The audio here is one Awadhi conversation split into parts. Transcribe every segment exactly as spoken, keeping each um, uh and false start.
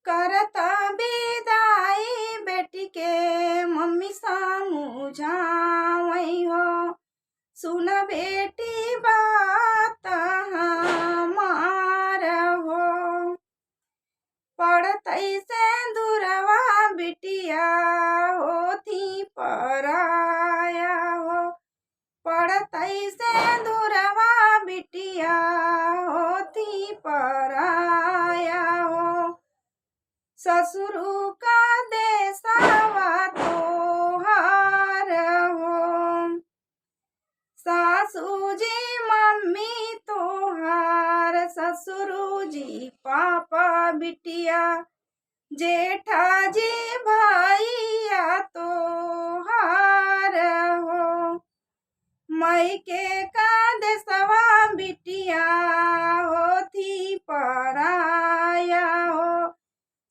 करता विदाई बेटी के मम्मी समझावई हो। सुन बेटी बात हमार हो। पड़तई सेंदुरवा बिटिया होती पराया हो। पड़तई सेंदुरवा बिटिया होती पराया हो। ससुरु का देसवा तोहार हो। सासू जी मम्मी तोहार, ससुरु जी पापा बिटिया, जेठा जी भैया तोहार हो। मायके का देसवा बिटिया होती पराया हो।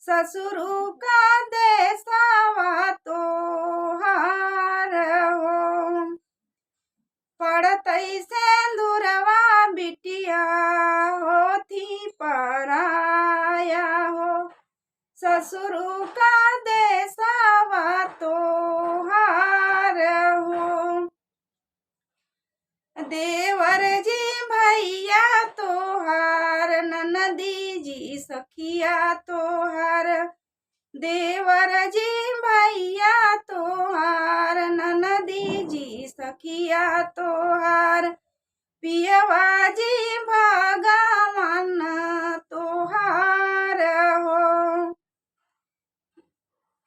ससुरु का देसवा तोहार हो। पड़तई सेंदुरवा बिटिया होती पराया हो। ससुरु का देसवा तोहार हो। देवर जी भैया तोहार, ननदी जी सखिया तोहार। देवर जी भैया तोहार, ननदी जी सखिया तोहार। पियवा जी भगवान तोहार हो।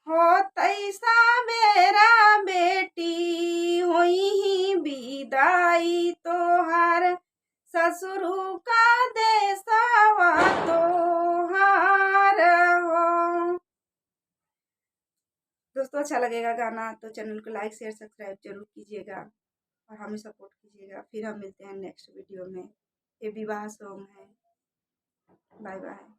होतई सबेरा बेटी होइहीं बिदाई तोहार, ससुरु का देसवा तोहार हो। दोस्तों, अच्छा लगेगा गाना तो channel को like, share, subscribe जरूर कीजिएगा और हमें support कीजिएगा। फिर हम मिलते हैं next video में। ये विवाह song है। Bye bye।